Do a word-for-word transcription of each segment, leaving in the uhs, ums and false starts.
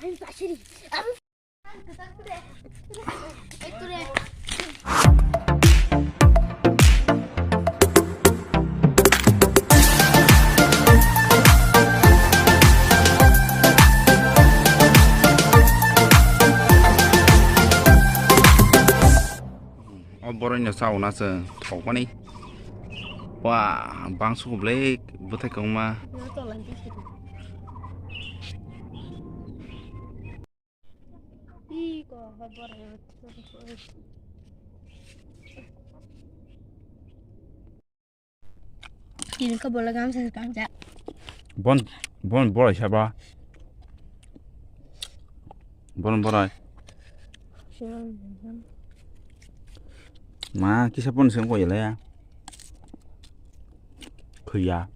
O borokno chauna chwng thokmani. Wa, bangsugo ble bwthai kwbangma. Tini khe bolong gamsa swkang jak. Bon, bon borai saba. Bon borai. Ma kisa bon seng koi le ya. Khuya.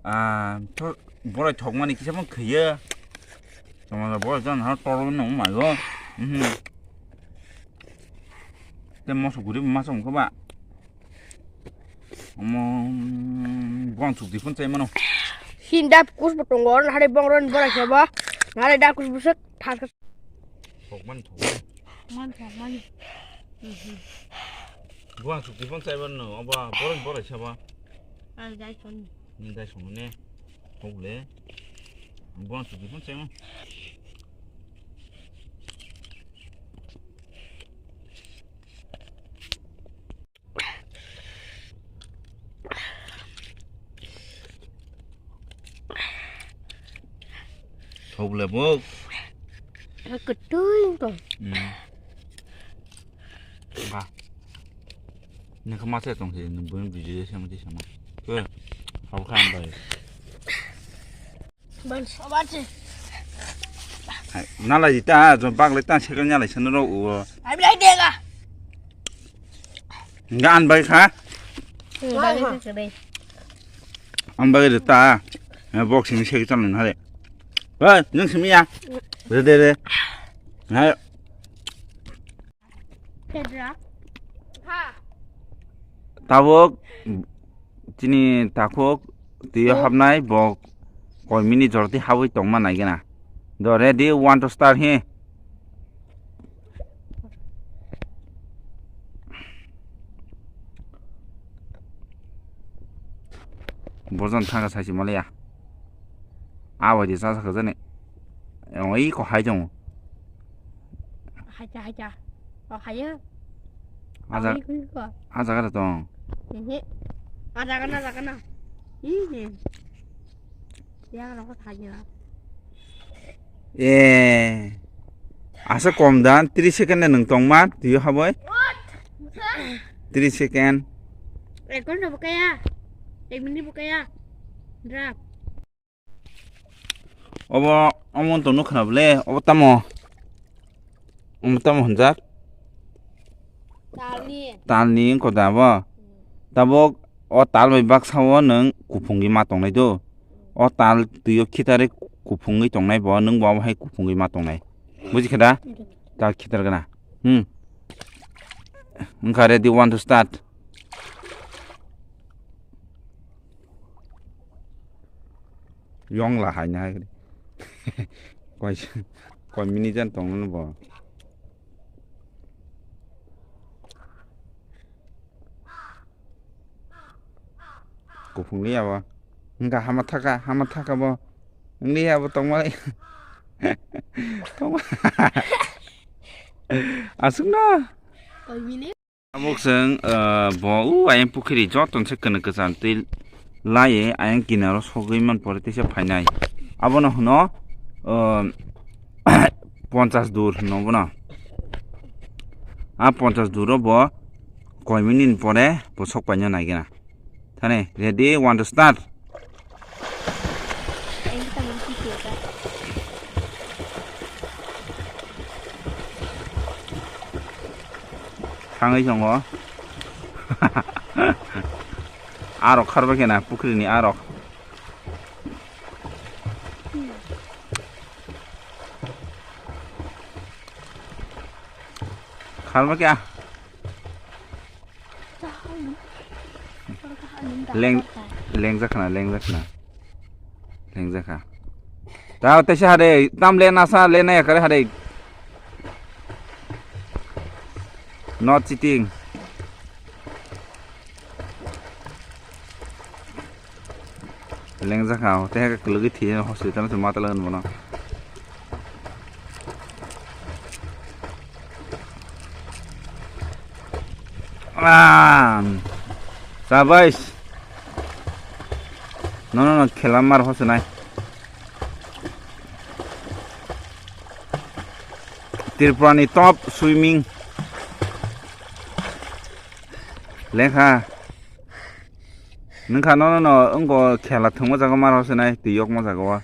Ah, to borai thokmani kisa phano khaiya. Tongmani borai jan ha toro no mayo. Mhm. Te moso guri masa mukha ba. Omo, buang chuk di phone chai mano. Hinda kus bo tongo, nahare bongron borai sabo. Nahare da kus busuk thar. Thokmani, thokmani. Man thokmani. Mhm. Buang chuk di phone chai mano, oba borai borai sabo. Ai, dai soni. Ni dai soni ne. Thok le. Buang chuk di phone chai mano. Thok le bo. Kwtwi tong. Hmm. Ba. Nokha masa tong se, nung bun video se mati sama. Ke, hau khan bai. Ban sabar se. Nalai di ta, jo bak le ta, second nalai sanu ro u. Ai, bilai dega. Nga an bai kha. An bai de ta. Boxing se chal na re. Ba, nung simi ya. Re de re. Hai. Pedra. Tabuk chini takhuk twi o hapnai bo koi minute jora twi habwi tongma naigena. Do ready, one to start he. Bojan thanga saisi maliya. Abai di sa sa jani. Oi ko hai jong. Haja, haja. O, hayo. Aja, awi kui ko. Aja kada tong. Ehe. Aja kana, aja kana. Ih, ne. Yang rokot haja. Eh. Asa kom dan, three second na nung tong man, tiyo haboi. Three second. Ek ghonta bokaya. Ek minute bokaya. Drap. Obo, omo tongno khna bole, obo tamo? Omo tamo hwnjak? Talni. Talni wngkha da bo? Hmm. Tabuk o tal bai baksa o nwng kuphungwi ma tongnai do. O tal twi o khitarwi kuphungwi tongnai bo, nwng bo omo hai kuphungwi ma tongnai. Buji khe da? Hmm. Tal khitar gana. Hmm. Wngkha ready, one to start. Yong la hai na hai. Koi, koi mini jan tong no bo. Kuphung liya bo. Wngkha hama thaka, hama thaka bo. Wng liya bo tongma. Tongma. Aswk no. Koi mini? Tabuk chwng, ah, bo, o, ayang pukhiri joto se kwnwi kwcham twi laiwi ayang kinaro sogwi man pore teisa phainai. Abono hwno, ah, ponchas dur hwno bono. A ponchas duro bo koi minute ni pore bo sok paina naigena. Thani, ready, one to start. Thangwi tongo. Arok kharba khe na, pukhrini arok. Kharba khe a. Leng, lengjakha na, lengjakha na. Lengjakha. Ta teisa hade, tam le nasa le naya kare hade. Not cheating. Lengjak ha, tei hai khe kwlwgwi thwi hospital se mata lagan bono. Ah, sabais. No, no, no, khela mar hosinai. Tripura ni top swimming. Lekha. Nungkha no, no, no, wngkha khela thwngma jaga mar hosinai, twi yokma jaga o.